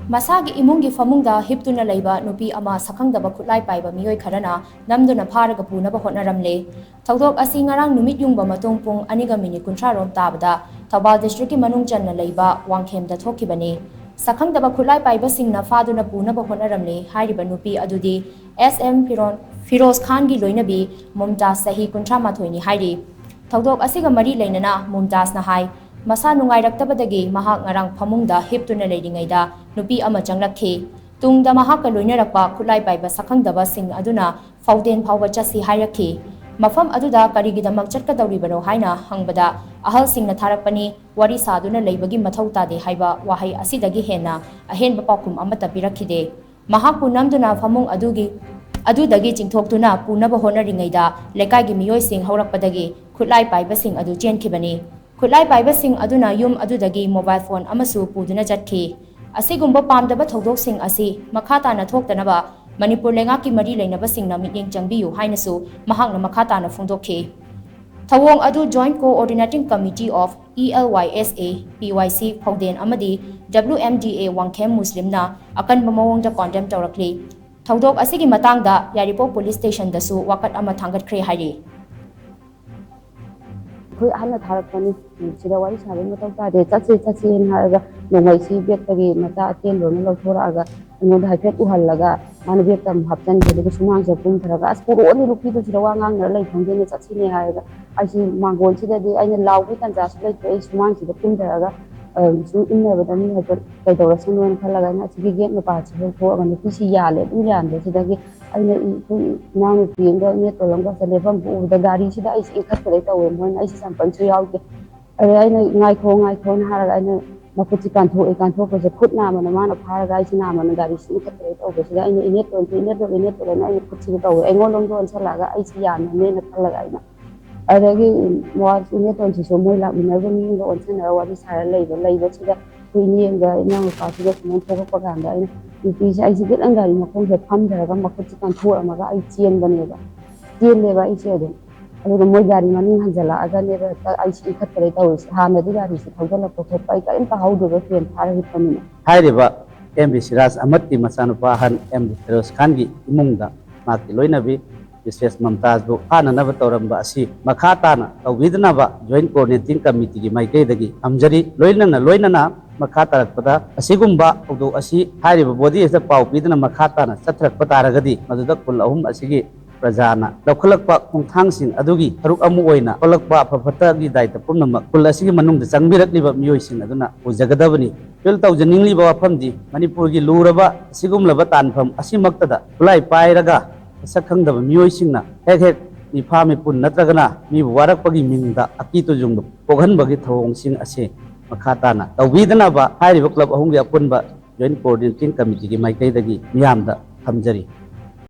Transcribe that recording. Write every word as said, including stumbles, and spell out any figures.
ꯃꯁꯥꯒꯤ ꯏꯃꯨꯡꯒꯤ ꯐꯃꯨꯡꯗ ꯍꯤꯞꯇꯨꯅ ꯂꯩꯕ ꯅꯨꯄꯤ ꯑꯃ ꯁꯛꯈꯪꯗꯕ ꯈꯨꯠꯂꯥꯏ ꯄꯥꯏꯕ ꯃꯤꯑꯣꯏ ꯈꯔꯅ ꯅꯝꯗꯨꯅ ꯐꯥꯔꯒ ꯄꯨꯅꯕ ꯍꯣꯠꯅꯔꯝꯂꯦ꯫ ꯊꯧꯗꯣꯛ ꯑꯁꯤ ꯉꯔꯥꯡ ꯅꯨꯃꯤꯠ ꯌꯨꯡꯕ ꯃꯇꯨꯡ ꯄꯨꯡ ꯑꯅꯤꯒ ꯃꯤꯅꯤꯠ ꯀꯨꯟꯊ꯭ꯔꯥ ꯔꯣꯝ ꯇꯥꯕꯗ ꯊꯧꯕꯥꯜ ꯗꯤꯁꯇ꯭ꯔꯤꯛꯀꯤ ꯃꯅꯨꯡ ꯆꯟꯅ ꯂꯩꯕ ꯋꯥꯡꯈꯦꯝꯗ ꯊꯣꯛꯈꯤꯕꯅꯤ꯫ ꯁꯛꯈꯪꯗꯕ ꯈꯨꯠꯂꯥꯏ ꯄꯥꯏꯕꯁꯤꯡꯅ ꯐꯥꯗꯨꯅ ꯄꯨꯅꯕ ꯍꯣꯠꯅꯔꯝꯂꯦ ꯍꯥꯏꯔꯤꯕ ꯅꯨꯄꯤ ꯑꯗꯨꯗꯤ ꯑꯦꯁ ꯑꯦꯝ ꯐꯤꯔꯣꯟ-, ꯐꯤꯔꯣꯖ ꯈꯥꯟꯒꯤ ꯂꯣꯏꯅꯕꯤ ꯃꯨꯝꯇꯥꯖ ꯆꯍꯤ ꯀꯨꯟꯊ꯭ꯔꯥ ꯃꯥꯊꯣꯏꯅꯤ ꯍꯥꯏꯔꯤ꯫ ꯊꯧꯗꯣꯛ ꯑꯁꯤꯒ ꯃꯔꯤ ꯂꯩꯅꯅ ꯃꯨꯝꯇꯥꯖꯅ ꯍꯥꯏ, ꯃꯁꯥ ꯅꯨꯡꯉꯥꯏꯔꯛꯇꯕꯗꯒꯤ ꯃꯍꯥꯛ ꯉꯔꯥꯡ ꯐꯃꯨꯡꯗ ꯍꯤꯞꯇꯨꯅ ꯂꯩꯔꯤꯉꯩꯗ ꯅꯨꯄꯤ ꯑꯃ ꯆꯪꯂꯛꯈꯤ꯫ ꯇꯨꯡꯗ ꯃꯍꯥꯛꯀ ꯂꯣꯏꯅꯔꯛꯄ ꯈꯨꯠꯂꯥꯏ ꯄꯥꯏꯕ ꯁꯛꯈꯪꯗꯕꯁꯤꯡ ꯑꯗꯨꯅ ꯐꯥꯎꯗꯦꯟ ꯐꯥꯎꯕ ꯆꯠꯁꯤ ꯍꯥꯏꯔꯛꯈꯤ꯫ ꯃꯐꯝ ꯑꯗꯨꯗ ꯀꯔꯤꯒꯤꯗꯃꯛ ꯆꯠꯀꯗꯧꯔꯤꯕꯅꯣ ꯍꯥꯏꯅ ꯍꯪꯕꯗ ꯑꯍꯜꯁꯤꯡꯅ ꯊꯥꯔꯛꯄꯅꯤ, ꯋꯥꯔꯤ ꯁꯥꯗꯨꯅ ꯂꯩꯕꯒꯤ ꯃꯊꯧ ꯇꯥꯗꯦ ꯍꯥꯏꯕ ꯋꯥꯍꯩ ꯑꯁꯤꯗꯒꯤ ꯍꯦꯟꯅ ꯑꯍꯦꯟꯕ ꯄꯥꯎꯈꯨꯝ ꯑꯃꯠꯇ ꯄꯤꯔꯛꯈꯤꯗꯦ꯫ ꯃꯍꯥꯛꯄꯨ ꯅꯝꯗꯨꯅ ꯐꯃꯨꯡ ꯑꯗꯨꯒꯤ, ꯑꯗꯨꯗꯒꯤ ꯆꯤꯡꯊꯣꯛꯇꯨꯅ ꯄꯨꯅꯕ ꯍꯣꯠꯅꯔꯤꯉꯩꯗ ꯂꯩꯀꯥꯏꯒꯤ ꯃꯤꯑꯣꯏꯁꯤꯡ ꯍꯧꯔꯛꯄꯗꯒꯤ ꯈꯨꯠꯂꯥꯏ ꯄꯥꯏꯕꯁꯤꯡ ꯑꯗꯨ ꯆꯦꯟꯈꯤꯕꯅꯤ꯫ ꯈꯨꯠꯂꯥꯏ ꯄꯥꯏꯕꯁꯤꯡ ꯑꯗꯨꯅ ꯌꯨꯝ ꯑꯗꯨꯗꯒꯤ ꯃꯣꯕꯥꯏꯜ ꯐꯣꯟ ꯑꯃꯁꯨ ꯄꯨꯗꯨꯅ ꯆꯠꯈꯤ꯫ ꯑꯁꯤꯒꯨꯝꯕ ꯄꯥꯝꯗꯕ ꯊꯧꯗꯣꯛꯁꯤꯡ ꯑꯁꯤ ꯃꯈꯥ ꯇꯥꯅ ꯊꯣꯛꯇꯅꯕ ꯃꯅꯤꯄꯨꯔ ꯂꯩꯉꯥꯛꯀꯤ ꯃꯔꯤ ꯂꯩꯅꯕꯁꯤꯡꯅ ꯃꯤꯠꯌꯦꯡ ꯆꯪꯕꯤꯌꯨ ꯍꯥꯏꯅꯁꯨ ꯃꯍꯥꯛꯅ ꯃꯈꯥ ꯇꯥꯅ ꯐꯣꯡꯗꯣꯛꯈꯤ꯫ ꯊꯧꯑꯣꯡ ꯑꯗꯨ Joint Coordinating Committee of E L Y S A, P Y C ꯐꯥꯎꯗꯦꯟ ꯑꯃꯗꯤ W M D A Wangkhem ꯃꯨꯁꯂꯤꯝꯅ ꯑꯀꯟꯕ ꯃꯑꯣꯡꯗ condemn ꯇꯧꯔꯛꯂꯤ꯫ ꯊꯧꯗꯣꯛ ꯑꯁꯤꯒꯤ ꯃꯇꯥꯡꯗ ꯌꯥꯏꯔꯤꯄꯣꯛ ꯄꯨꯂꯤꯁ ꯁ꯭ꯇꯦꯁꯟꯗꯁꯨ ꯋꯥꯀꯠ ꯑꯃ ꯊꯥꯡꯒꯠꯈ꯭ꯔꯦ ꯍꯥꯏꯔꯤ꯫ ꯑꯩꯈꯣꯏ ꯑꯍꯜꯅ ꯊꯥꯔꯛꯄꯅꯤ, ꯁꯤꯗ ꯋꯥꯔꯤ ꯁꯥꯕꯒꯤ ꯃꯊꯧ ꯇꯥꯗꯦ, ꯆꯠꯁꯦ ꯆꯠꯁꯦꯅ ꯍꯥꯏꯔꯒ ꯅꯣꯡꯃꯩꯁꯤ ꯕꯦꯛꯇꯒꯤ ꯃꯆꯥ ꯑꯇꯦꯟꯕ ꯑꯃ ꯂꯧꯊꯣꯔꯛꯑꯒ ꯑꯩꯉꯣꯟꯗ ꯍꯥꯏꯐꯦꯠ ꯎꯍꯜꯂꯒ ꯃꯥꯅ ꯕꯦꯛꯇ ꯑꯃꯨꯛ ꯍꯥꯞꯆꯤꯟꯈꯤ꯫ ꯑꯗꯨꯒ ꯁꯨꯃꯥꯡꯁꯤꯗ ꯀꯨꯝꯊꯔꯒ, "ꯑꯁ, ꯄꯨꯔꯛꯑꯣꯅꯦ, ꯅꯨꯄꯤꯗꯣ ꯁꯤꯗ ꯋꯥ ꯉꯥꯡꯅꯔ ꯂꯩ ꯈꯪꯗꯦꯅꯦ, ꯆꯠꯁꯤꯅꯦ" ꯍꯥꯏꯔꯒ ꯑꯩꯁꯤ ꯃꯥꯡꯒꯣꯟꯁꯤꯗꯗꯤ ꯑꯩꯅ ꯂꯥꯎꯕꯒꯤ ꯇꯥꯟꯖꯥꯁꯨ ꯂꯩꯇ꯭ꯔꯦ꯫ ꯑꯩ ꯁꯨꯃꯥꯡꯁꯤꯗ ꯀꯨꯝꯊꯔꯒ, ꯑ, ꯁꯨꯝ ꯏꯟꯅꯕꯗ ꯃꯤ ꯍꯥꯏꯐꯦꯠ ꯀꯩꯗꯧꯔꯁꯅꯣꯅ ꯈꯜꯂꯒ ꯑꯩꯅ ꯑꯁꯤꯒꯤ ꯒꯦꯠ ꯃꯄꯥꯁꯤꯗ ꯊꯣꯛꯑꯒ ꯅꯨꯄꯤꯁꯤ ꯌꯥꯜꯂꯦ꯫ ꯑꯗꯨꯝ ꯌꯥꯟꯕꯁꯤꯗꯒꯤ ꯑꯩꯅ ꯏ-, ꯑꯩꯈꯣꯏ ꯏꯅꯥꯎꯅꯨꯄꯤ ꯑꯃꯒ ꯏꯅꯦꯇꯣꯟ ꯑꯃꯒ ꯂꯦꯞꯐꯝꯗꯨ ꯎꯕꯗ ꯒꯥꯔꯤꯁꯤꯗ ꯑꯩꯁꯦ ꯏꯟꯈꯠꯄꯗꯩ ꯇꯧꯋꯦ꯫ ꯃꯣꯏꯅ ꯑꯩꯁꯦ ꯆꯝꯄꯜꯁꯨ ꯌꯥꯎꯗꯦ꯫ ꯑꯗꯩ ꯑꯩꯅ, "ꯉꯥꯏꯈꯣ, ꯉꯥꯏꯈꯣꯅ" ꯍꯥꯏꯔꯒ ꯑꯩꯅ ꯃꯈꯨꯠꯁꯤ ꯀꯥꯟꯊꯣꯛꯑꯦ꯫ ꯀꯥꯟꯊꯣꯛꯄꯁꯦ ꯈꯨꯠ ꯅꯥꯝꯃꯅ ꯃꯥꯅ ꯐꯥꯔꯒ ꯑꯩꯁꯦ ꯅꯥꯝꯃꯅ ꯒꯥꯔꯤꯁꯤ ꯏꯟꯈꯠꯄꯗꯩ ꯇꯧꯕꯁꯤꯗ ꯑꯩꯅ, "ꯏꯅꯦꯇꯣꯟꯁꯦ, ꯏꯅꯦꯇꯣꯟ, ꯏꯅꯦꯇꯣꯟ" ꯑꯩꯅ ꯈꯨꯠꯁꯤꯗ ꯇꯧꯋꯦ꯫ ꯑꯩꯉꯣꯟꯗꯣꯝꯗ ꯑꯣꯟꯁꯜꯂꯛꯑꯒ ꯑꯩꯁꯦ ꯌꯥꯟꯅꯅꯦꯅ ꯈꯜꯂꯒ ꯑꯩꯅ ꯑꯗꯒꯤ ꯃꯣ-, ꯏꯅꯦꯇꯣꯟꯁꯤꯁꯨ ꯃꯣꯏ ꯂꯥꯛꯃꯤꯟꯅꯔꯤꯕ ꯃꯤ ꯑꯃꯒ ꯑꯣꯟꯁꯤꯟꯅꯔꯒ ꯋꯥꯔꯤ ꯁꯥꯔ ꯂꯩꯕ, ꯂꯩꯕꯁꯤꯗ ꯑꯩꯈꯣꯏ ꯏꯅꯦ ꯑꯃꯒ ꯏꯅꯥꯎꯅꯨꯄꯥꯁꯤꯒ ꯁꯨꯃꯥꯏꯅ ꯊꯣꯛꯂꯛꯄ ꯀꯥꯟꯗ ꯑꯩꯅ ꯅꯨꯄꯤꯁꯦ, ꯑꯩꯁꯦ ꯈꯤꯇꯪ ꯒꯥꯔꯤ ꯃꯈꯣꯡꯁꯤꯗ ꯐꯝꯊꯔꯒ ꯃꯈꯨꯠꯁꯦ ꯀꯥꯟꯊꯣꯛꯑꯝꯃꯒ ꯑꯩ ꯆꯦꯟꯕꯅꯦꯕ꯫ ꯆꯦꯜꯂꯦꯕ ꯑꯩꯁꯦ ꯑꯗꯨꯝ꯫ ꯑꯗꯨꯒ ꯃꯣꯏ ꯒꯥꯔꯤ ꯃꯅꯤꯡ ꯍꯟꯖꯜꯂꯛꯑꯒꯅꯦꯕ ꯍꯦꯛꯇ ꯑꯩꯁꯦ ꯏꯟꯈꯠꯄꯗꯩ ꯇꯧꯔꯤꯁꯦ꯫ ꯍꯥꯟꯅꯗꯤ ꯒꯥꯔꯤꯁꯦ ꯊꯧꯖꯜꯂꯛꯄ ꯈꯣꯠꯄ ꯑꯩ ꯀꯔꯤꯝ ꯇꯥꯍꯧꯗꯦꯕ, ꯐꯦꯟ ꯊꯥꯔ ꯍꯤꯞꯄꯅꯤꯅ꯫ ꯍꯥꯏꯔꯤꯕ ꯑꯦꯝ ꯕꯤ ꯁꯤꯔꯥꯖ ꯑꯍꯃꯗꯀꯤ ꯃꯆꯥꯅꯨꯄꯥ ꯑꯍꯟ ꯑꯦꯝ ꯗꯤ ꯐꯤꯔꯣꯖ ꯈꯥꯟꯒꯤ ꯏꯃꯨꯡꯗ ꯃꯍꯥꯛꯀꯤ ꯂꯣꯏꯅꯕꯤ ꯃꯤꯁꯦꯁ ꯃꯝꯇꯥꯖꯕꯨ ꯐꯥꯅꯅꯕ ꯇꯧꯔꯝꯕ ꯑꯁꯤ ꯃꯈꯥ ꯇꯥꯅ ꯇꯧꯕꯤꯗꯅꯕ ꯖꯣꯏꯟꯠ ꯀꯣꯑꯣꯔꯗꯤꯅꯦꯇꯤꯡ ꯀꯃꯤꯇꯤꯒꯤ ꯃꯥꯏꯀꯩꯗꯒꯤ ꯊꯝꯖꯔꯤ꯫ ꯂꯣꯏꯅꯅ ꯂꯣꯏꯅꯅ ꯃꯈꯥ ꯇꯥꯔꯛꯄꯗ ꯑꯁꯤꯒꯨꯝꯕ ꯊꯧꯗꯣꯛ ꯑꯁꯤ ꯍꯥꯏꯔꯤꯕ ꯕꯣꯗꯤ ꯑꯁꯤꯗ ꯄꯥꯎ ꯄꯤꯗꯨꯅ ꯃꯈꯥ ꯇꯥꯅ ꯆꯠꯊꯔꯛꯄ ꯇꯥꯔꯒꯗꯤ, ꯃꯗꯨꯗ ꯈꯨꯜ ꯑꯍꯨꯝ ꯑꯁꯤꯒꯤ ꯄ꯭ꯔꯖꯥꯅ ꯂꯧꯈꯠꯂꯛꯄ ꯈꯣꯡꯊꯥꯡꯁꯤꯡ ꯑꯗꯨꯒꯤ ꯁꯔꯨꯛ ꯑꯃ ꯑꯣꯏꯅ ꯊꯣꯛꯂꯛꯄ ꯑꯐ ꯐꯠꯇꯒꯤ ꯗꯥꯏꯇ ꯄꯨꯝꯅꯃꯛ ꯈꯨꯜ ꯑꯁꯤꯒꯤ ꯃꯅꯨꯡꯗ ꯆꯪꯕꯤꯔꯛꯂꯤꯕ ꯃꯤꯑꯣꯏꯁꯤꯡ ꯑꯗꯨꯅ ꯄꯨꯖꯒꯗꯕꯅꯤ꯫ ꯑꯄꯤꯜ ꯇꯧꯖꯅꯤꯡꯂꯤꯕ ꯋꯥꯐꯝꯗꯤ, ꯃꯅꯤꯄꯨꯔꯒꯤ ꯂꯨꯔꯕ ꯑꯁꯤꯒꯨꯝꯂꯕ ꯇꯥꯟꯐꯝ ꯑꯁꯤꯃꯛꯇꯗ ꯈꯨꯠꯂꯥꯏ ꯄꯥꯏꯔꯒ ꯃꯁꯛ ꯈꯪꯗꯕ ꯃꯤꯑꯣꯏꯁꯤꯡꯅ ꯍꯦꯛ ꯍꯦꯛ ꯃꯤꯐꯥ ꯃꯤꯄꯨꯟ ꯅꯠꯇ꯭ꯔꯒꯅ ꯃꯤꯕꯨ ꯋꯥꯔꯛꯄꯒꯤ ꯃꯤꯡꯗ ꯑꯀꯤ ꯇꯨꯖꯨꯡꯕ ꯄꯣꯛꯍꯟꯕꯒꯤ ꯊꯧꯑꯣꯡꯁꯤꯡ ꯑꯁꯤ ꯃꯈꯥ ꯇꯥꯅ ꯇꯧꯕꯤꯗꯅꯕ ꯍꯥꯏꯔꯤꯕ ꯀ꯭ꯂꯕ ꯑꯍꯨꯝꯒꯤ ꯑꯄꯨꯟꯕ ꯖꯣꯏꯟꯠ ꯀꯣꯑꯣꯔꯗꯤꯅꯦꯇꯤꯡ ꯀꯃꯤꯇꯤꯒꯤ ꯃꯥꯏꯀꯩꯗꯒꯤ ꯃꯤꯌꯥꯝꯗ ꯊꯝꯖꯔꯤ꯫